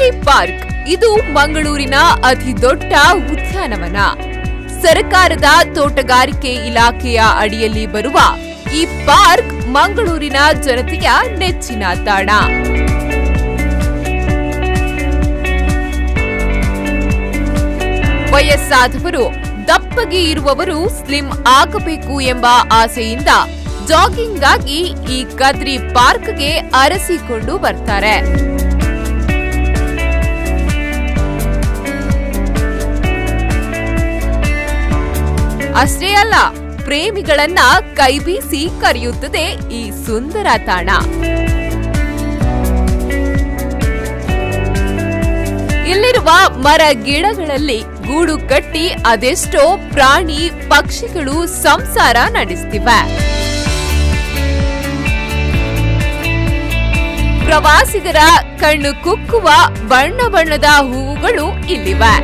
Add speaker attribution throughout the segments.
Speaker 1: Kadri park ಇದು ಮಂಗಳೂರಿನ ಅತಿ ದೊಡ್ಡ ಉದ್ಯಾನವನ. ಸರ್ಕಾರದ ತೋಟಗಾರಿಕೆ ಇಲಾಖೆಯ ಅಡಿಯಲ್ಲಿ ಬರುವ ಈ ಪಾರ್ಕ್ ಮಂಗಳೂರಿನ ಜನತೆಯ ನೆಚ್ಚಿನ ತಾಣ. ವಯಸ್ಸಾದವರು, ದಪ್ಪಗೆ ಇರುವವರು ಸ್ಲಿಮ್ ಆಗಬೇಕು ಎಂಬ ಆಸೆಯಿಂದ ಜಾಗಿಂಗ್ ಆಗಿ ಈ ಕದ್ರಿ ಪಾರ್ಕ್ಗೆ ಅರಸಿಕೊಂಡು ಬರ್ತಾರೆ. ಅಷ್ಟೇ ಅಲ್ಲ, ಪ್ರೇಮಿಗಳನ್ನ ಕೈಬೀಸಿ ಕರೆಯುತ್ತದೆ ಈ ಸುಂದರ ತಾಣ. ಇಲ್ಲಿರುವ ಮರ ಗಿಡಗಳಲ್ಲಿ ಗೂಡು ಕಟ್ಟಿ ಅದೆಷ್ಟೋ ಪ್ರಾಣಿ ಪಕ್ಷಿಗಳು ಸಂಸಾರ ನಡೆಸುತ್ತಿವೆ. ಪ್ರವಾಸಿಗರ ಕಣ್ಣು ಕುಕ್ಕುವ ಬಣ್ಣ ಬಣ್ಣದ ಹೂವುಗಳು ಇಲ್ಲಿವೆ.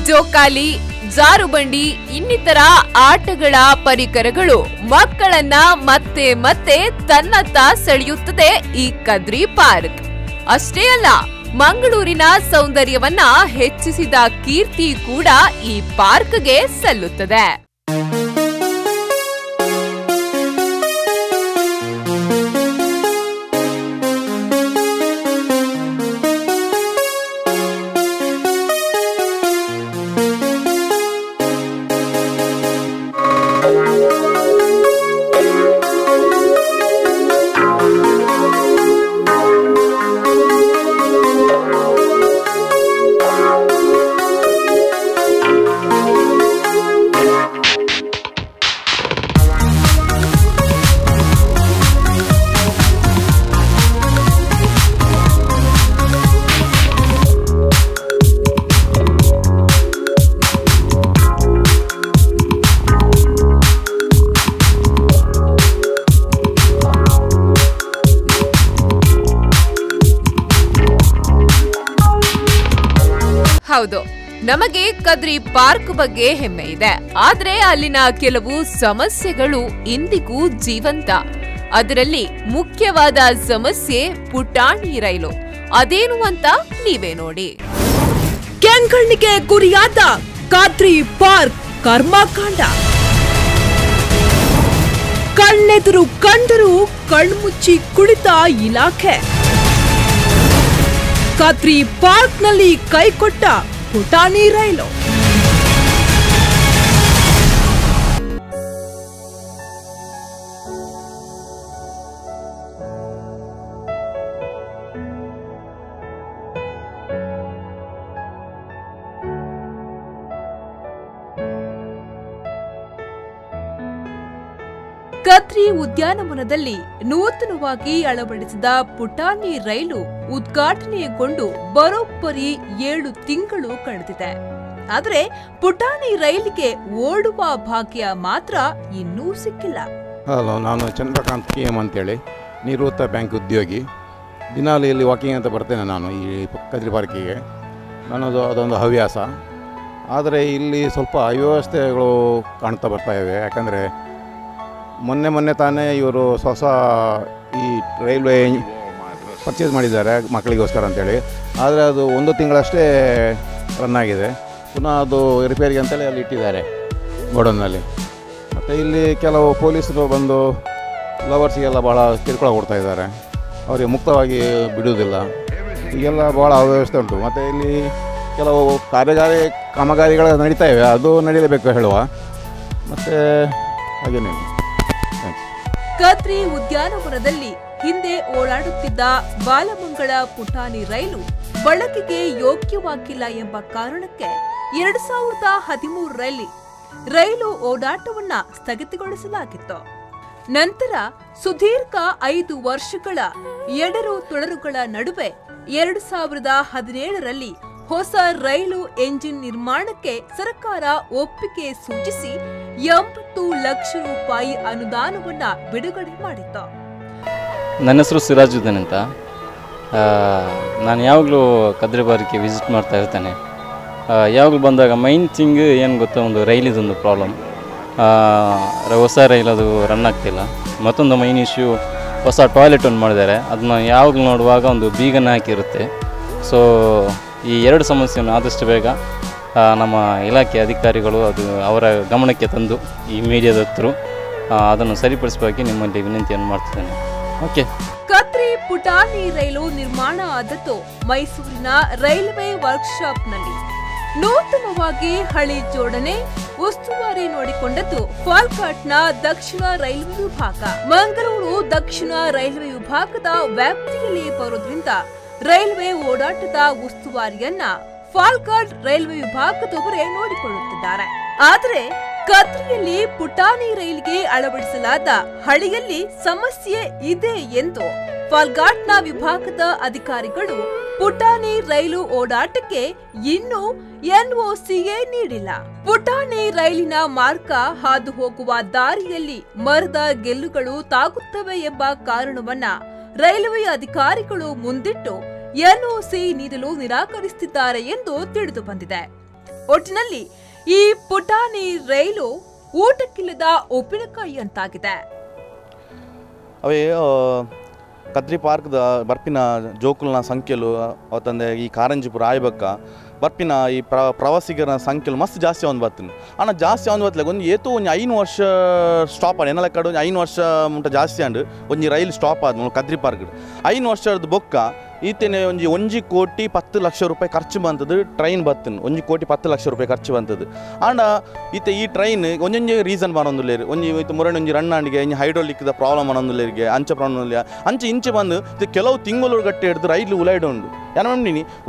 Speaker 1: ಜೋಕಾಲಿ, ಜಾರುಬಂಡಿ ಇನ್ನಿತರ ಆಟಗಳ ಪರಿಕರಗಳು ಮಕ್ಕಳನ್ನ ಮತ್ತೆ ಮತ್ತೆ ತನ್ನತ್ತ ಸೆಳೆಯುತ್ತದೆ ಈ ಕದ್ರಿ ಪಾರ್ಕ್. ಅಷ್ಟೇ ಅಲ್ಲ, ಮಂಗಳೂರಿನ ಸೌಂದರ್ಯವನ್ನ ಹೆಚ್ಚಿಸಿದ ಕೀರ್ತಿ ಕೂಡ ಈ ಪಾರ್ಕ್ಗೆ ಸಲ್ಲುತ್ತದೆ. ಹೌದು, ನಮಗೆ ಕದ್ರಿ ಪಾರ್ಕ್ ಬಗ್ಗೆ ಹೆಮ್ಮೆ ಇದೆ. ಆದ್ರೆ ಅಲ್ಲಿನ ಕೆಲವು ಸಮಸ್ಯೆಗಳು ಇಂದಿಗೂ ಜೀವಂತ. ಅದರಲ್ಲಿ ಮುಖ್ಯವಾದ ಸಮಸ್ಯೆ ಪುಟಾಣಿ ರೈಲು. ಅದೇನು ಅಂತ ನೀವೇ ನೋಡಿ.
Speaker 2: ಕೆಂಗಣ್ಣಿಗೆ ಗುರಿಯಾದ ಕದ್ರಿ ಪಾರ್ಕ್ ಕರ್ಮಕಾಂಡ. ಕಣ್ಣೆದುರು ಕಂಡರೂ ಕಣ್ಮುಚ್ಚಿ ಕುಳಿತ ಇಲಾಖೆ. ಕದ್ರಿ ಪಾರ್ಕ್ನಲ್ಲಿ ಕೈಕೊಟ್ಟ ಪುಟಾಣಿ ರೈಲು. ಕದ್ರಿ ಉದ್ಯಾನವನದಲ್ಲಿ ನೂತನವಾಗಿ ಅಳವಡಿಸಿದ ಪುಟಾಣಿ ರೈಲು ಉದ್ಘಾಟನೆಗೊಂಡು ಬರೋಬ್ಬರಿ 7 ತಿಂಗಳು ಕಳೆದಿದೆ. ಆದರೆ ಪುಟಾಣಿ ರೈಲಿಗೆ ಓಡುವ ಭಾಗ್ಯ ಮಾತ್ರ ಇನ್ನೂ ಸಿಕ್ಕಿಲ್ಲ.
Speaker 3: ಹಲೋ, ನಾನು ಚಂದ್ರಕಾಂತ್ ಕೆ ಎಂ ಅಂತೇಳಿ, ನಿವೃತ್ತ ಬ್ಯಾಂಕ್ ಉದ್ಯೋಗಿ. ದಿನಾಲು ಇಲ್ಲಿ ವಾಕಿಂಗ್ ಅಂತ ಬರ್ತೇನೆ ನಾನು ಈ ಕದ್ರಿ ಪಾರ್ಕಿಗೆ. ನನ್ನದು ಅದೊಂದು ಹವ್ಯಾಸ. ಆದರೆ ಇಲ್ಲಿ ಸ್ವಲ್ಪ ಅವ್ಯವಸ್ಥೆಗಳು ಕಾಣ್ತಾ ಬರ್ತಾ ಇವೆ. ಯಾಕಂದರೆ ಮೊನ್ನೆ ಮೊನ್ನೆ ತಾನೇ ಇವರು ಹೊಸ ಈ ರೈಲ್ವೆ ಪರ್ಚೇಸ್ ಮಾಡಿದ್ದಾರೆ ಮಕ್ಕಳಿಗೋಸ್ಕರ ಅಂತೇಳಿ. ಆದರೆ ಅದು 1 ತಿಂಗಳಷ್ಟೇ ರನ್ ಆಗಿದೆ. ಪುನಃ ಅದು ರಿಪೇರಿಗೆ ಅಂತೇಳಿ ಅಲ್ಲಿ ಇಟ್ಟಿದ್ದಾರೆ ಗೋಡನ್ನಲ್ಲಿ. ಮತ್ತು ಇಲ್ಲಿ ಕೆಲವು ಪೊಲೀಸರು ಬಂದು ಲವರ್ಸಿಗೆಲ್ಲ ಭಾಳ ಕಿರುಕುಳ ಕೊಡ್ತಾ ಇದ್ದಾರೆ. ಅವರಿಗೆ ಮುಕ್ತವಾಗಿ ಬಿಡುವುದಿಲ್ಲ. ಹೀಗೆಲ್ಲ ಭಾಳ ಅವ್ಯವಸ್ಥೆ ಉಂಟು. ಮತ್ತು ಇಲ್ಲಿ ಕೆಲವು ಕಾಮಗಾರಿಗಳು ನಡೀತಾ ಇವೆ, ಅದು ನಡೀಲೇಬೇಕು ಹೇಳುವ. ಮತ್ತು ಹಾಗೇನೇ.
Speaker 2: ಕದ್ರಿ ಉದ್ಯಾನವನದಲ್ಲಿ ಹಿಂದೆ ಓಡಾಡುತ್ತಿದ್ದ ಬಾಲಮಂಗಳ ಪುಟಾಣಿ ರೈಲು ಬಳಕೆಗೆ ಯೋಗ್ಯವಾಗಿಲ್ಲ ಎಂಬ ಕಾರಣಕ್ಕೆ 2013ರಲ್ಲಿ ರೈಲು ಓಡಾಟವನ್ನ ಸ್ಥಗಿತಗೊಳಿಸಲಾಗಿತ್ತು. ನಂತರ ಸುದೀರ್ಘ 5 ವರ್ಷಗಳ ಎಡರು ತೊಡರುಗಳ ನಡುವೆ 2017ರಲ್ಲಿ ಹೊಸ ರೈಲು ಎಂಜಿನ್ ನಿರ್ಮಾಣಕ್ಕೆ ಸರ್ಕಾರ ಒಪ್ಪಿಗೆ ಸೂಚಿಸಿ 80 ಲಕ್ಷ ರೂಪಾಯಿ ಅನುದಾನವನ್ನ ಬಿಡುಗಡೆ ಮಾಡಿತ್ತು.
Speaker 4: ನನ್ನ ಹೆಸರು ಸಿರಾಜುದ್ದೀನ್ ಅಂತ. ನಾನು ಯಾವಾಗಲೂ ಕದ್ರಿ ಪಾರ್ಕ್ಗೆ ವಿಸಿಟ್ ಮಾಡ್ತಾ ಇರ್ತೇನೆ. ಯಾವಾಗಲೂ ಬಂದಾಗ ಮೈನ್ ಥಿಂಗ್ ಏನು ಗೊತ್ತಾ, ಒಂದು ರೈಲಿದೊಂದು ಪ್ರಾಬ್ಲಮ್, ಹೊಸ ರೈಲ್ ಅದು ರನ್ ಆಗ್ತಿಲ್ಲ. ಮತ್ತೊಂದು ಮೈನ್ ಇಶ್ಯೂ, ಹೊಸ ಟಾಯ್ಲೆಟ್ ಒಂದು ಮಾಡಿದ್ದಾರೆ, ಅದನ್ನ ಯಾವಾಗಲೂ ನೋಡುವಾಗ ಒಂದು ಬೀಗನ ಹಾಕಿರುತ್ತೆ. ಸೊ ಈ ಎರಡು ಸಮಸ್ಯೆಯನ್ನು ಆದಷ್ಟು ಬೇಗ ನಮ್ಮ ಇಲಾಖೆ ಅಧಿಕಾರಿಗಳು ಅದು ಅವರ ಗಮನಕ್ಕೆ ತಂದು ಈ ಮೀಡಿಯಾದ ಹತ್ರ ಅದನ್ನು ಸರಿಪಡಿಸಬೇಕಾಗಿ ನಿಮ್ಮಲ್ಲಿ ವಿನಂತಿಯನ್ನು ಮಾಡ್ತಿದ್ದೇನೆ. ಓಕೆ.
Speaker 2: ಕದ್ರಿ ಪುಟಾಣಿ ರೈಲು ನಿರ್ಮಾಣ ಆದದ್ದು ಮೈಸೂರಿನ ರೈಲ್ವೆ ವರ್ಕ್ಶಾಪ್ನಲ್ಲಿ. ನೂತನವಾಗಿ ಹಳಿ ಜೋಡಣೆ ಉಸ್ತುವಾರಿ ನೋಡಿಕೊಂಡದ್ದು ಫಾಲ್ಕಾಟ್ನ ದಕ್ಷಿಣ ರೈಲ್ವೆ ವಿಭಾಗ. ಮಂಗಳೂರು ದಕ್ಷಿಣ ರೈಲ್ವೆ ವಿಭಾಗದ ವ್ಯಾಪ್ತಿಯಲ್ಲಿ ಬರೋದ್ರಿಂದ ರೈಲ್ವೆ ಓಡಾಟದ ಉಸ್ತುವಾರಿಯನ್ನ ಫಾಲ್ಕಾಟ್ ರೈಲ್ವೆ ವಿಭಾಗದವರೇ ನೋಡಿಕೊಳ್ಳುತ್ತಿದ್ದಾರೆ. ಆದರೆ ಕದ್ರಿಯಲ್ಲಿ ಪುಟಾಣಿ ರೈಲ್ಗೆ ಅಳವಡಿಸಲಾದ ಹಳಿಯಲ್ಲಿ ಸಮಸ್ಯೆ ಇದೆ ಎಂದು ಫಾಲ್ಘಾಟ್ನ ವಿಭಾಗದ ಅಧಿಕಾರಿಗಳು ಪುಟಾಣಿ ರೈಲು ಓಡಾಟಕ್ಕೆ ಇನ್ನೂ ಎನ್ಒಸಿಯೇ ನೀಡಿಲ್ಲ. ಪುಟಾಣಿ ರೈಲಿನ ಮಾರ್ಗ ಹಾದು ಹೋಗುವ ದಾರಿಯಲ್ಲಿ ಮರದ ಗೆಲ್ಲುಗಳು ತಾಗುತ್ತವೆ ಎಂಬ ಕಾರಣವನ್ನ ರೈಲ್ವೆ ಅಧಿಕಾರಿಗಳು ಮುಂದಿಟ್ಟು ಎನ್ಒಸಿ ನೀಡಲು ನಿರಾಕರಿಸುತ್ತಿದ್ದಾರೆ ಎಂದು ತಿಳಿದು ಬಂದಿದೆ. ಒಟ್ಟಿನಲ್ಲಿ ಈ ಪುಟಾಣಿ ರೈಲು ಊಟಕ್ಕಿಲ್ಲದ ಉಪ್ಪಿನಕಾಯಿಯಂತಾಗಿದೆ.
Speaker 5: ಅವೇ ಕದ್ರಿ ಪಾರ್ಕ್ದ ಬರ್ಪಿನ ಜೋಕುಲ್ನ ಸಂಖ್ಯೆಲು ಅವತ್ತಂದೆ ಈ ಕಾರಂಜಿಪುರ ಆಯ್ಬಕ್ಕ ಬರ್ಪಿನ ಈ ಪ್ರವಾಸಿಗರ ಸಂಖ್ಯೆಲು ಮಸ್ತ್ ಜಾಸ್ತಿ ಒಂದು ಬರ್ತೀನಿ. ಅಣ್ಣ ಜಾಸ್ತಿ ಒಂದು ಬತ್ತಲಾಗ ಒಂದು ಏತೋ ಒಂದು 5 ವರ್ಷ ಸ್ಟಾಪ್ ಆಂಡ್ ಎನ್ನಲ ಕಡೆ ಒಂದು 5 ವರ್ಷ ಮುಟ್ಟ ಜಾಸ್ತಿ ಆಂಡ್ ಒಂಜಿ ರೈಲು ಸ್ಟಾಪ್ ಆದ ಕದ್ರಿ ಪಾರ್ಕ್ 5 ವರ್ಷದ ಬೊಕ್ಕ ಈತೇನೆ ಒಂಜಿ 1 ಕೋಟಿ 10 ಲಕ್ಷ ರೂಪಾಯಿ ಖರ್ಚು ಬಂತದ್ದು ಟ್ರೈನ್ ಬತ್ತನು 1 ಕೋಟಿ 10 ಲಕ್ಷ ರೂಪಾಯಿ ಖರ್ಚು ಬಂತದ್ದು. ಆಂಡ ಈತ ಈ ಟ್ರೈನ್ ಒಂಜೊಂಜಿ ರೀಸನ್ ಬರೋಂದುಲ್ಲೇರು ಒಂಜಿ ಈತ ಮುರಣಿ ಒಂಜಿ ರನ್ ಆಂಡಿಗೆ ಒಂಜಿ ಹೈಡ್ರೋಲಿಕ್ದ ಪ್ರಾಬ್ಲಮ್ ಅನ್ನೊಂದುಲ್ಲೇರಿಗೆ ಅಂಚ ಪ್ರಾಬ್ಲಮ್ ಇಲ್ಲ ಅಂಚೆ ಇಂಚೆ ಬಂದು ಇದು ಕೆಲವು ತಿಂಗಳು ಗಟ್ಟಿ ಹಿಡಿದು ರೈಲು ಉಲೈಡ್ ಉಂಡು. ಯಾರು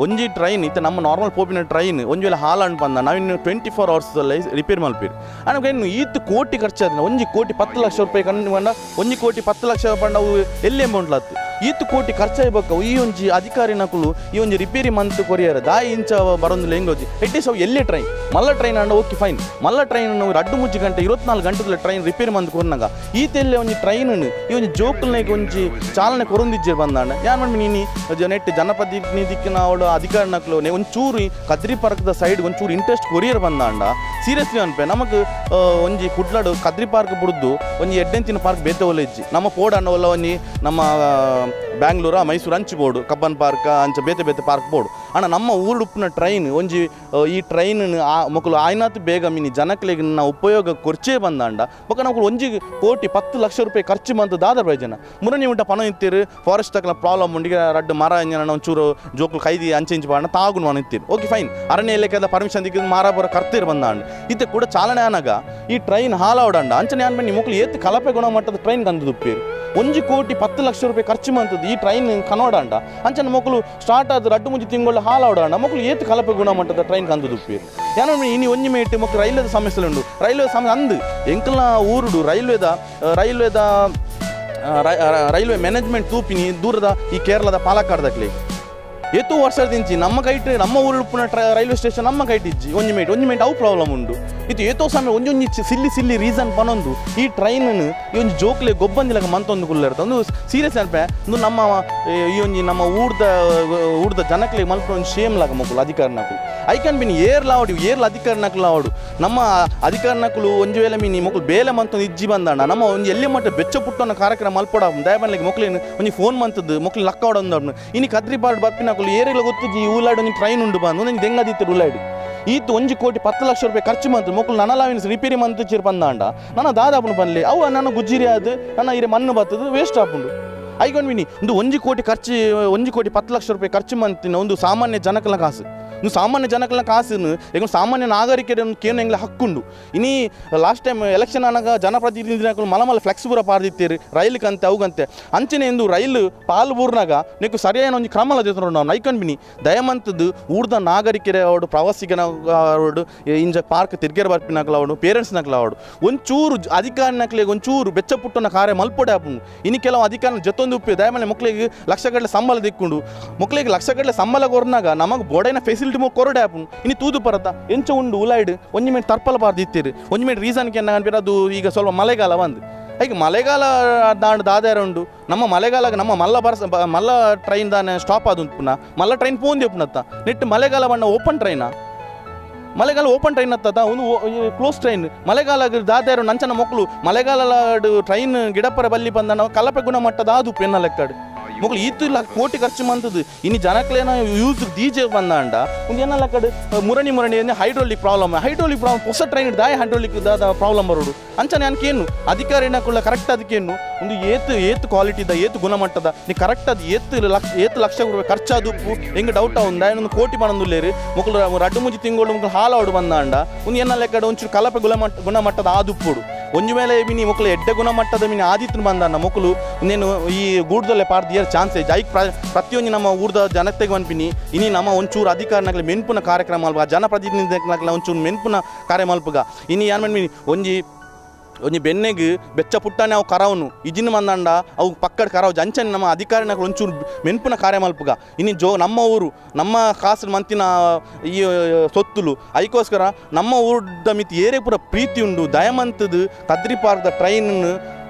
Speaker 5: ಒಂಜಿ ಟ್ರೈನ್ ಇತ್ತ ನಮ್ಮ ನಾರ್ಮಲ್ ಪೋಪಿನ ಟ್ರೈನ್ ಒಂಜಿ ವೇಳೆ ಹಾಲು ಬಂದ ನಾವಿನ್ನು 24 ಅವರ್ಸಲ್ಲಿ ರಿಪೇರ್ ಮಲ್ಪೀರಿ. ಆನಗ ಇನ್ನು ಈತ ಕೋಟಿ ಖರ್ಚಾದ 1 ಕೋಟಿ 10 ಲಕ್ಷ ರೂಪಾಯಿ ಕಂಡು ಬಂದ 1 ಕೋಟಿ 10 ಲಕ್ಷ ರೂಪಾಯಿ ನಾವು ಎಲ್ಲಿ ಅಮೌಂಟ್ ಲಾತ್ತು ಈತ ಕೋಟಿ ಖರ್ಚಾಗಬೇಕು. ಈ ಒಂಜಿ ಅಧಿಕಾರಿ ನಕಲು ಈ ಒಂಜಿ ರಿಪೇರಿ ಮಂತ್ ಕೊರಿಯರ್ ದಾಯಿ ಇಂಚ ಬರೋಂದಿಲ್ಲ ಹೆಂಗೋಜಿ ಎಟ್ಲೀಸ್ಟ್ ಅವು ಎಲ್ಲೇ ಟ್ರೈನ್ ಮಲ್ಲ ಟ್ರೈನ್ ಅಂಡ ಓಕೆ ಫೈನ್ ಮಲ್ಲ ಟ್ರೈನ್ 2-3 ಗಂಟೆ 24 ಗಂಟೆದ ಟ್ರೈನ್ ರಿಪೇರಿ ಮಂತ್ ಕೊರ್ನಾಗ ಈತೆಲ್ಲೇ ಒಂಜಿ ಟ್ರೈನ್ ಈ ಒಂಜಿ ಜೋಕಲ್ನಾಗ ಒಂಜಿ ಚಾಲನೆ ಕೊರೊಂದಿಜ್ಜೆ ಬಂದಾಂಡ ಯಾನ್ ಮಣ್ಣಿ ನೀನಿ ನೆಟ್ ಜನಪ್ರತಿನಿಧಿಕ್ಕಿನ ಅವಳು ಅಧಿಕಾರಿ ನಕಲು ಒಂಚೂರು ಕದ್ರಿ ಪಾರ್ಕ್ದ ಸೈಡ್ ಒಂಚೂರು ಇಂಟ್ರೆಸ್ಟ್ ಕೊರಿಯರ್ ಬಂದಾಂಡ ಸೀರಿಯಸ್ಲಿ ಅನ್ಪೆ ನಮಗೆ ಒಂಜಿ ಕುಡ್ಲಾಡು ಕದ್ರಿ ಪಾರ್ಕ್ ಬುಡ್ದು ಒಂಜಿ ಎಡ್ಡೆಂತಿನ ಪಾರ್ಕ್ ಬೇತೆ ಒಲೆ ಇಜ್ಜಿ ನಮ್ಮ ಪೋಡ್ ಅನ್ನೋಲ್ಲ ಒಂಜಿ ನಮ್ಮ ಬ್ಯಾಂಗ್ಳೂರ ಮೈಸೂರು ಅಂಚು ಬೋರ್ಡು ಕಬ್ಬನ್ ಪಾರ್ಕ್ ಅಂಚ ಬೇತೆ ಬೇತೆ ಪಾರ್ಕ್ ಬೋರ್ಡು ಅಣ್ಣ ನಮ್ಮ ಊರುಡುಪ್ಪಿನ ಟ್ರೈನ್ ಒಂಜಿ ಈ ಟ್ರೈನ್ ಮಕ್ಕಳು ಆಯ್ನಾತ್ ಬೇಗ ಮಿನಿ ಜನಕ್ಲೆಗ್ ನಾವು ಉಪಯೋಗ ಕೊರ್ಚೇ ಬಂದಾಂಡ ಬೊಕ್ಕ ನಾವು 1 ಕೋಟಿ 10 ಲಕ್ಷ ರೂಪಾಯಿ ಖರ್ಚು ಬಂತು ದಾದರ್ ಪ್ರಯೋಜನ ಮುರನಿ ಉಂಟ ಪಣ ಇತ್ತೀರು ಫಾರೆಸ್ಟ್ ತಕ್ಕಲ ಪ್ರಾಬ್ಲಮ್ ಉಂಡಿಗೆ ರಡ್ಡು ಮರ ಒಂಚೂರು ಜೋಕುಲು ಕೈದಿ ಅಂಚೆ ಇಂಚು ಪಾಡ ತಾಗುನು ಮನ ಇತ್ತೀರು ಓಕೆ ಫೈನ್ ಅರಣ್ಯ ಇಲಾಖೆದ ಪರ್ಮಿಷನ್ ದಿಕ್ಕಿದ್ದು ಮಾರ ಬರ ಕರ್ತೀರು ಬಂದಾಂಡ ಇತ್ತೆ ಕೂಡ ಚಾಲನೆ ಆನಾಗ ಈ ಟ್ರೈನ್ ಹಾಲಾವಡಂಡ ಅಂಚನೆ ಆನ್ ಬನ್ನಿ ಮಕ್ಕಳು ಏತ್ ಕಲಪೆ ಗುಣಮಟ್ಟದ ಟ್ರೈನ್ ಕಂದು ದುಪ್ಪೀರು 1 ಕೋಟಿ 10 ಲಕ್ಷ ರೂಪಾಯಿ ಖರ್ಚು ಮಂತದ್ದು ಈ ಟ್ರೈನ್ ಕನೋಡಂಡ ಅಂಚನ ಮಕ್ಕಳು ಸ್ಟಾರ್ಟ್ ಆದ 2-3 ತಿಂಗಳು ಹಾಲಾವಡಂಡ ಮಕ್ಕಳು ಏತ್ ಕಲಪೆ ಗುಣಮಟ್ಟದ ಟ್ರೈನ್ ಕಂದು ದುಪ್ಪೀರು ಏನೋ ಇನಿ ಒಂಜಿ ಮೇಟ್ ಮಕ್ಕಳು ರೈಲ್ವೆದ ಸಮಸ್ಯೆ ಉಂಡು ರೈಲ್ವೆ ಸಮಸ್ಯೆ ಅಂದು ಎಂಕಲ್ನ ಊರುಡು ರೈಲ್ವೆದ ರೈಲ್ವೆ ಮ್ಯಾನೇಜ್ಮೆಂಟ್ ತೂಪಿನಿ ದೂರದ ಈ ಕೇರಳದ ಪಾಲಕ್ಕಾಡ್ದಕ್ಲಿ ಏತೋ ವರ್ಷದಿಂಚಿ ನಮ್ಮ ಕೈಟ್ ನಮ್ಮ ಊರುಡುಪ್ಪುನ ರೈಲ್ವೆ ಸ್ಟೇಷನ್ ನಮ್ಮ ಕೈಟ್ ಇಜ್ಜಿ ಒಂಜಿ ಮೇಟ್ ಅವು ಪ್ರಾಬ್ಲಮ್ ಉಂಡು ಇದು ಏತೋ ಸಮಯ ಒಂಜೊಂಜಿ ಸಿಲ್ಲಿ ಸಿಲ್ಲಿ ರೀಸನ್ ಪನೊಂದು ಈ ಟ್ರೈನ್ ಈ ಒಂಜಿ ಜೋಕ್ಲೆ ಗೊಬ್ಬಂದಿಲಕ ಮಂತೊಂದು ಕುಲ್ಲರ್ತ ಒಂದು ಸೀರಿಯಸ್ ಅನ್ಪೆ ಒಂದು ನಮ್ಮ ಈ ಒಂಜಿ ನಮ್ಮ ಊರ್ದ ಜನಕ್ಲೆ ಮಲ್ಪುನ ಒಂಜಿ ಶೇಮ್ ಲಾಗ ಮಕ್ಕಳು ಅಧಿಕಾರಿ ನಕಲು I can ಬಿನ್ ಏರ್ಲ ಆವಡು ಏರ್ಲ ಅಧಿಕಾರಿ ನಕಲು ಆವಡು ನಮ್ಮ ಅಧಿಕಾರಿ ನಕಲು ಒಂಜಿ ವೇಳೆ ಮೀನಿ ಮಕ್ಕಳು ಬೇಲೆ ಮಂತೊಂದು ಇಜ್ಜಿ ಬಂದಾಣ ನಮ್ಮ ಒಂಜಿ ಎಲ್ಲಿ ಮಟ್ಟ ಬೆಚ್ಚ ಪುಟ್ಟನ ಕಾರ್ಯಕ್ರಮ ಮಲ್ಪಡ ದಯಬನ್ಲಿಗೆ ಮಕ್ಕಳೇನು ಒಂಜಿ ಫೋನ್ ಮಂತದ್ದು ಮಕ್ಕಳು ಲಕ್ಕ ಆಡೊಂದು ಇನಿ ಕದ್ರಿ ಪಾರ್ಟ್ ಬರ್ಪಿನ ಏರಿಲ್ಲ ಗೊತ್ತಿಜ್ಜಿ ಉಲಾಡು ಒಂಜಿ ಟ್ರೈನ್ ಉಂಡು ಬಂದು ಒಂಜಿ ದೆಂಗದಿತ್ತರು ಉಲಾಡು ಈತ 1 ಕೋಟಿ 10 ಲಕ್ಷ ರೂಪಾಯಿ ಖರ್ಚು ಮಂತು ಮಕ್ಕಳು ನನಲಾವಿನ ರಿಪೇರಿ ಮಂತು ಚೀರ್ ಬಂದಾಂಡ ನನ್ನ ದಾದಾಪುನು ಬನ್ಲಿ ಅವು ನನ್ನ ಗುಜ್ಜಿರಿ ಅದು ನನ್ನ ಇರೆ ಮಣ್ಣು ಬತ್ತದು ವೇಸ್ಟ್ ಆಪುಂಡು ಐಗೊಂಡು ವಿನಿ ಒಂದು 1 ಕೋಟಿ ಖರ್ಚು 1 ಕೋಟಿ 10 ಲಕ್ಷ ರೂಪಾಯಿ ಖರ್ಚು ಮಂತಿನ ಒಂದು ಸಾಮಾನ್ಯ ಜನಕಲ ಕಾಸು ಇನ್ನು ಸಾಮಾನ್ಯ ಜನಗಳ ಕಾಸುನು ಎಂಗ್ ಸಾಮಾನ್ಯ ನಾಗರಿಕರನ್ನು ಕೇನು ಎಂಗ್ಲ ಹಕ್ಕುಂಡು. ಇನಿ last time election ಆನಾಗ ಜನಪ್ರತಿನಿಧಿನಕುಲು ಮಲ ಮಲ ಫ್ಲೆಕ್ಸ್ ಪೂರ ಪಾರ್ದಿತ್ತೀರಿ ರೈಲ್ಕಂತೆ ಅವುಗಂತೆ ಅಂಚನೆ ಎಂದು ರೈಲು ಪಾಲು ಬೂರ್ನಾಗ ನೀಕು ಸರಿಯಾದ ಒಂಜಿ ಕ್ರಮಲ ದೆತ್ತೊಂಡು ನಾವು ನೈಕನ್ ಬಿನಿ ದಯಮಂತದ್ದು ಊರ್ದ ನಾಗರಿಕರೇ ಅವಡು ಪ್ರವಾಸಿಗನ ಅವಡು ಇಂಜ ಪಾರ್ಕ್ ತಿರ್ಗೇರ್ ಬರ್ಪಿನಕಲ ಅವಡು ಪೇರೆಂಟ್ಸ್ ನಕಲ ಅವಡು ಒಂಚೂರು ಅಧಿಕಾರಿನಕ್ಲಿಗೆ ಒಂಚೂರು ಬೆಚ್ಚ ಪುಟ್ಟನ ಕಾರ್ಯ ಮಲ್ಪೊಡೆ ಆಪುಂಡು. ಇನ್ನು ಕೆಲವು ಅಧಿಕಾರಿ ಜೊತೊಂದು ಉಪ್ಪು ದಯಮನೆ ಮಕ್ಕಳಿಗೆ ಲಕ್ಷಗಟ್ಟಲೆ ಸಂಬಳ ದಿಕ್ಕೊಂಡು ಮಕ್ಕಳಿಗೆ ಲಕ್ಷಗಟ್ಟಲೆ ಸಂಬಳ ಕೊರ್ನಾಗ ನಮಗೆ ಬೋಡೈನ ಫೆಸಿಲಿಟಿ ಕೊರಡೆ ಆಪುಂಡು. ಇನ್ನು ತೂದು ಪರತ ಎಂಚ ಉಂಡು ಉಲಾಯ್ಡ್ ಒಂಜಿ ಮೇಟ್ ತರ್ಪಲ ಬಾರ್ದಿತ್ತೀರಿ ಒಂಜಿ ಮೇಟ್ ರೀಸನ್ ಕೆನ್ನ ಅನ್ಪಿರ ಅದು ಈಗ ಸ್ವಲ್ಪ ಮಳೆಗಾಲ ಬಂದು ಈಗ ಮಳೆಗಾಲ ದಾಂಡ್ ದಾದಾರ ಉಂಡು ನಮ್ಮ ಮಳೆಗಾಲ ನಮ್ಮ ಮಲ್ಲ ಬರ್ಸ ಮಲ್ಲ ಟ್ರೈನ್ ದಾನೆ ಸ್ಟಾಪ್ ಆದ ಪುನಃ ಮಲ್ಲ ಟ್ರೈನ್ ಪೋಂದಿ ಪುನತ್ತ ನೆಟ್ಟು ಮಳೆಗಾಲ ಬಣ್ಣ ಓಪನ್ ಟ್ರೈನಾ ಮಳೆಗಾಲ ಓಪನ್ ಟ್ರೈನ್ ಹತ್ತದ ಒಂದು ಕ್ಲೋಸ್ ಟ್ರೈನ್ ಮಳೆಗಾಲ ದಾದಾರು ನಂಚನ ಮಕ್ಕಳು ಮಳೆಗಾಲ ಟ್ರೈನ್ ಗಿಡಪರ ಬಲ್ಲಿ ಬಂದ ನಾವು ಕಲಪೆ ಗುಣಮಟ್ಟದ ಅದು ಪೆನ್ನ ಲೆಕ್ಕಾಡು ಮಕ್ಕಳು ಈತು ಇಲ್ಲ ಕೋಟಿ ಖರ್ಚು ಮಂತದ್ದು ಇನ್ನು ಜನಕ್ಲೇನ ಯೂಸ್ ದೀಜೆ ಬಂದಾಂಡ ಒಂದು ಏನೆಲ್ಲ ಕಡೆ ಮುರಣಿ ಮುರಣಿ hydraulic problem hydraulic problem ಹೊಸ ಟ್ರೈನ್ ದಾಯ ಹೈಡ್ರೋಲಿಕ್ ದಾದ ಪ್ರಾಬ್ಲಮ್ ಬರೋಡು ಅಂಚನೆ ಅನ್ಕೇನು ಅಧಿಕಾರಿನಕುള്ള ಕರೆಕ್ಟ್ ಅದಕ್ಕೇನು ಒಂದು ಏತು ಏತು ಕ್ವಾಲಿಟಿದ ಏತು ಗುಣಮಟ್ಟದ ನೀ ಕರೆಕ್ಟ್ ಅದು ಏತು ಲಕ್ಷ ಏತು ಲಕ್ಷ ರೂಪಾಯಿ ಖರ್ಚಾದುಪ್ಪು ಹೆಂಗೆ ಡೌಟ್ ಆവുಂದ ಏನೊಂದು ಕೋಟಿ ಮಾಡೊಂದುಲ್ಲೇರು ಮಕ್ಕಳು ರಡ್ಡು ಮುಂಚೆ ತಿಂಗಳು ಮಕ್ಕಳು ಹಾಲು ಬಂದಾಂಡ ಒಂದು ಏನೆಲ್ಲ ಕಡೆ ಒಂಚೂರು ಕಲಪೆ ಗುಣಮಟ್ಟದ ಆದುಪ್ಪುಡು ಒಂಜಿ ಮೇಲೆ ಮಿನಿ ಮಕ್ಕಳು ಎಡ್ಡೆ ಗುಣಮಟ್ಟದ ಮಿನಿ ಆದಿತ್ಯ ಬಂದಾನ ಮಕ್ಕಳು ಇನ್ನೇನು ಈ ಗೂಡ್ದಲ್ಲೇ ಪಾರ್ದಿಯರ್ ಚಾನ್ಸ್ ಐಕ್ ಪ್ರತಿಯೊಂದು ನಮ್ಮ ಊರ್ದ ಜನತೆಗೆ ಅನ್ಪಿನಿ ಇನಿ ನಮ್ಮ ಒಂಚೂರು ಅಧಿಕಾರಿನಗ್ಲ ಮೆನ್ಪುನ ಕಾರ್ಯಕ್ರಮ ಅಲ್ಪ ಜನಪ್ರತಿನಿಧಿನಗ್ಲ ಒಂಚೂರು ಮೆನ್ಪುನ ಕಾರ್ಯ ಮಲ್ಪುಗ ಇನಿ ಏನ್ ಮನ್ಪಿನಿ ಒಂಜಿ ಒಂಜಿ ಬೆನ್ನೆಗ್ ಬೆಚ್ಚ ಪುಟ್ಟನೆ ಅವು ಕರವನು ಇಜಿನ ಮಂದಂಡ ಅವು ಪಕ್ಕಡ ಕರವು ಅಂಚನೆ ನಮ್ಮ ಅಧಿಕಾರಿನಗಳು ಒಂಚೂರು ಮೆನ್ಪುನ ಕಾರ್ಯ ಮಲ್ಪುಗ ಇನ್ನು ಜೋ ನಮ್ಮ ಊರು ನಮ್ಮ ಕಾಸು ಮಂತಿನ ಈ ಸೊತ್ತುಲು ಐಕೋಸ್ಕರ ನಮ್ಮ ಊರ್ದ ಮಿತಿ ಏರೇ ಪೂರ ಪ್ರೀತಿ ಉಂಡು ದಯಮಂತದ್ದು ಕದ್ರಿ ಪಾರ್ಕ್ದ ಟ್ರೈನ್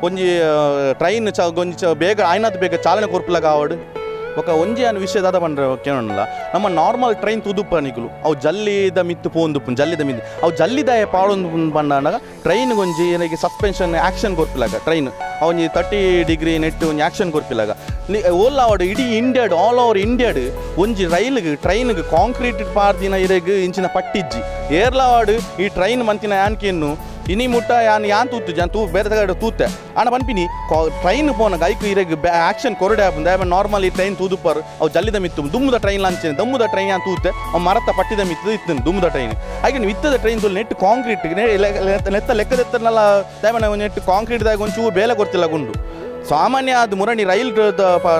Speaker 5: ಒಂಜಿ ಟ್ರೈನ್ ಚ ಒಂಜಿ ಬೇಗ ಆಯ್ನಾತ್ ಬೇಗ ಚಾಲನೆ ಕೊರ್ಪುಲಗ ಆವಡು ఒక ಒಂಜಿ ಅನ್ ವಿಷಯ ದಾದ ಪಂಡ್ರೆ ಕೇಳೋಣಲ್ಲ ನಮ್ಮ ನಾರ್ಮಲ್ ಟ್ರೈನ್ ತುದುಪ್ಪ ನಿಕುಲು ಅವು ಜಲ್ಲಿದ ಮಿತ್ತು ಪೋಂದುಪ್ಪು ಜಲ್ಲಿದ ಮಿತ್ತು ಅವು ಜಲ್ಲಿದಾಯ ಪಾಡೊಂದು ಪಂಡಾಗ ಟ್ರೈನ್ ಒಂಜಿ ಏನಿಗೆ ಸಸ್ಪೆನ್ಷನ್ ಆ್ಯಕ್ಷನ್ ಕೊರ್ಪಿಲಾಗ ಟ್ರೈನ್ ಅವೊಂಜಿ 30 ಡಿಗ್ರಿ ನೆಟ್ಟು ಒಂಜಿ ಆ್ಯಕ್ಷನ್ ಕೊರ್ಪಿಲಾಗ ಓಲ್ ಆವಡು ಇಡೀ ಇಂಡಿಯಾಡ್ ಆಲ್ ಓವರ್ ಇಂಡಿಯಾಡ್ ಒಂಜಿ ರೈಲ್ಗೆ ಟ್ರೈನ್ಗೆ ಕಾಂಕ್ರೀಟ್ ಪಾರ್ದಿನ ಇರೆಗ್ ಇಂಚಿನ ಪಟ್ಟಿಜ್ಜಿ ಏರ್ಲಾವಾಡು ಈ ಟ್ರೈನ್ ಮಂತಿನ ಯಾನ್ಕೇನು ಇನಿ ಮುಟ್ಟ ಯಾನ್ ಯಾನ್ ತೂತು ಜಾನ್ ತೂ ಬೇರೆ ತಗಡೆ ತೂತೆ ಆಣ ಪನ್ಪಿನಿ ಟ್ರೈನ್ ಪೋನಾಗ ಐಕ್ ಇರೆಗ್ ಆ್ಯಕ್ಷನ್ ಕೊರಡೆ ಆಪುಂಡು ದಾಯ ನಾರ್ಮಲ್ ಈ ಟ್ರೈನ್ ತೂದುಪ್ಪರು ಅವು ಜಲ್ಲಿದ ಮಿತ್ತು ದುಮ್ಮದ ಟ್ರೈನ್ ಲಾಂಚೇನೆ ದಮ್ಮುದ ಟ್ರೈನ್ ಯಾನ್ ತೂತೆ ಅವು ಮರತ ಪಟ್ಟಿದ ಮಿತ್ತು ಇತ್ತು ದುಮ್ಮದ ಟ್ರೈನ್ ಐಕೆ ನೀವು ಇತ್ತದ ಟ್ರೈನ್ ತುಲ್ ನೆಟ್ ಕಾಂಕ್ರೀಟ್ ನೆತ್ತ ಲೆಕ್ಕದೆತ್ತನಲ್ಲ ದಾಯ ನೆಟ್ ಕಾಂಕ್ರೀಟ್ ದಾಗ ಒಂಚೂರು ಬೇಲೆ ಕೊರ್ತಿಲ್ಲ ಗುಂಡು ಸಾಮಾನ್ಯ ಅದು ಮುರಣಿ ರೈಲ್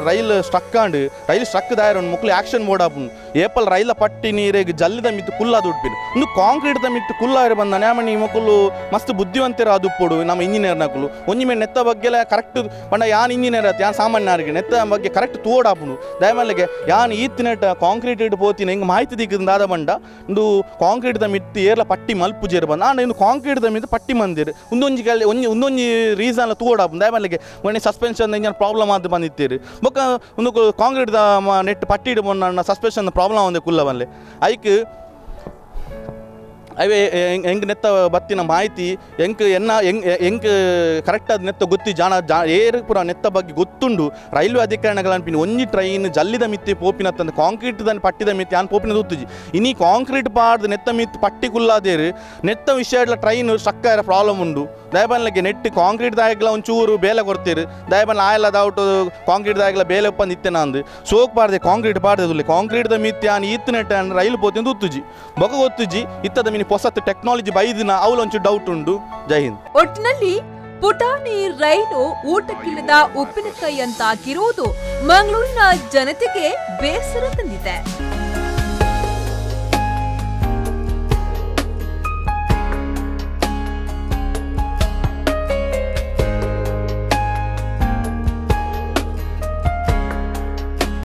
Speaker 5: ರೈಲ್ ಸ್ಟ್ರಕ್ ಆಂಡ್ ರೈಲ್ ಸ್ಟ್ರಕ್ ದಾಯರ ಒಂದು ಮಕ್ಕಳು ಆ್ಯಕ್ಷನ್ ಮೋಡ್ ಆಪುಂಡು ಏಪಲ್ ರೈಲ ಪಟ್ಟಿ ನೀರಿಗೆ ಜಲ್ಲಿದ ಮಿತ್ತು ಕುಲ್ಲ ದುಡ್ಪಿನ ಒಂದು ಕಾಂಕ್ರೀಟ್ the ಮಿತ್ತು ಕುಲ್ಲಾರೆ ಬಂದ ನ್ಯಾಮಣಿ ಮಕ್ಕಳು ಮಸ್ತ್ ಬುದ್ಧಿವಂತರ ಅದು ನಮ್ಮ ಇಂಜಿನಿಯರ್ ನಕಲು ಒಂಜಿ ಮೇಲೆ ನೆತ್ತ ಬಗ್ಗೆ ಕರೆಕ್ಟ್ ಪಂಡ ಯಾನ್ ಇಂಜಿನಿಯರ್ ಆತು ಯಾನ್ ಸಾಮಾನ್ಯರಿಗೆ ನೆತ್ತ ಬಗ್ಗೆ ಕರೆಕ್ಟ್ ತೋಡಾಪುಂಡು ದಯಮಲ್ಲಿಗೆ ಯಾನ್ ಈತ್ತಿನೆಟ ಕಾಂಕ್ರೀಟ್ ಇಟ್ಟು ಪೋತಿನ ಹಿಂಗೆ ಮಾಹಿತಿ ದಿಕ್ಕದ ದಾದ ಬಂಡ ಒಂದು ಕಾಂಕ್ರೀಟ್ the ಮಿತ್ತು ಏರ್ಲ ಪಟ್ಟಿ ಮಲ್ಪುಜೇರು ಬಂದ ಆಂಡ ಇನ್ನು ಕಾಂಕ್ರೀಟ್ the ಮಿತ್ತು ಪಟ್ಟಿ ಮಂದಿರು ಒಂದೊಂಜಿ ಒಂಜಿ ಒಂದೊಂಜಿ ರೀಸನ್ ತೋಡಾಪುಂಡು ದಯಮಲ್ಲಿಗೆ ಮೊನ್ನೆ suspension engine problem ಆದ ಬಂದಿತ್ತೀರಿ ಬೊಕ್ಕ ಒಂದು ಕಾಂಕ್ರೀಟ್ the net ಪಟ್ಟಿ ಇಡು ಮೊನ್ನ ಸಸ್ಪೆನ್ಷನ್ ಪ್ರಾಬ್ಲಮ್ ಒಂದೇ ಕುಲ್ಲ ಬಲ್ಲೆ ಐಕ್ ಅವೇ ಹೆಂಗೆ ನೆತ್ತ ಬತ್ತಿನ ಮಾಹಿತಿ ಎಂಕ್ ಎನ್ನ ಹೆಂಗ್ ಹೆಂಗ್ ಕರೆಕ್ಟ್ ಅದು ನೆತ್ತ ಗೊತ್ತಿ ಜಾಣ ಜಾ ಏರು ಪೂರ ನೆತ್ತ ಬಗ್ಗೆ ಗೊತ್ತುಂಡು ರೈಲ್ವೆ ಅಧಿಕಾರಿಗಳ ಅನ್ಪಿನಿ ಒಂಜಿ ಟ್ರೈನ್ ಜಲ್ಲಿದ ಮಿತ್ತಿ ಪೋಪಿನತ್ತಂದು ಕಾಂಕ್ರೀಟ್ ದನ್ ಪಟ್ಟಿದ ಮಿತ್ತಿ ಯಾನ್ ಪೋಪಿನ ಗೊತ್ತುಜಿ ಇನಿ ಕಾಂಕ್ರೀಟ್ ಪಾಡ್ದು ನೆತ್ತ ಮಿತ್ತಿ ಪಟ್ಟಿ ಕುಲ್ಲಾದೇರು ನೆತ್ತ ವಿಷಯ ಟ್ರೈನ್ ಸ್ಟ್ರಕ್ ಪ್ರಾಬ್ಲಮ್ ಉಂಡು ದಯಬನ್ಲಕ್ಕೆ ನೆಟ್ ಕಾಂಕ್ರೀಟ್ ದಾಯಗ್ಲ ಒಂಚೂರು ಬೇಲೆ ಕೊಡ್ತೀರು ದಯಬನ್ ಆಯಲ್ಲ ದಾವುಟು ಕಾಂಕ್ರೀಟ್ ದಾಯಗ್ಲ ಬೇಲೆ ಒಪ್ಪಂದು ಇತ್ತೆ ನಂದು ಸೋಕ್ ಪಾಡ್ದೆ ಕಾಂಕ್ರೀಟ್ ಪಾಡ್ದೆ ಕಾಂಕ್ರೀಟ್ the ಮಿತ್ತಿ ಯಾನ್ ಈತ್ ನೆಟ್ಟ ರೈಲು ಪೋತಿಂದು ಗೊತ್ತುಜಿ ಬೊಕ ಗೊತ್ತುಜಿ ಇತ್ತದ ಮಿನಿ ಹೊಸತು ಟೆಕ್ನಾಲಜಿ ಬೈದಿನ ಅವಲೊಂಚು ಡೌಟ್ ಉಂಡು. ಜೈ ಹಿಂದ್.
Speaker 2: ಒಟ್ಟಿನಲ್ಲಿ ಪುಟಾಣಿ ರೈಲು ಊಟಕ್ಕಿಲ್ಲದ ಉಪ್ಪಿನಕಾಯಿ ಅಂತಾಗಿರುವುದು ಮಂಗಳೂರಿನ ಜನತೆಗೆ ಬೇಸರ ತಂದಿದೆ.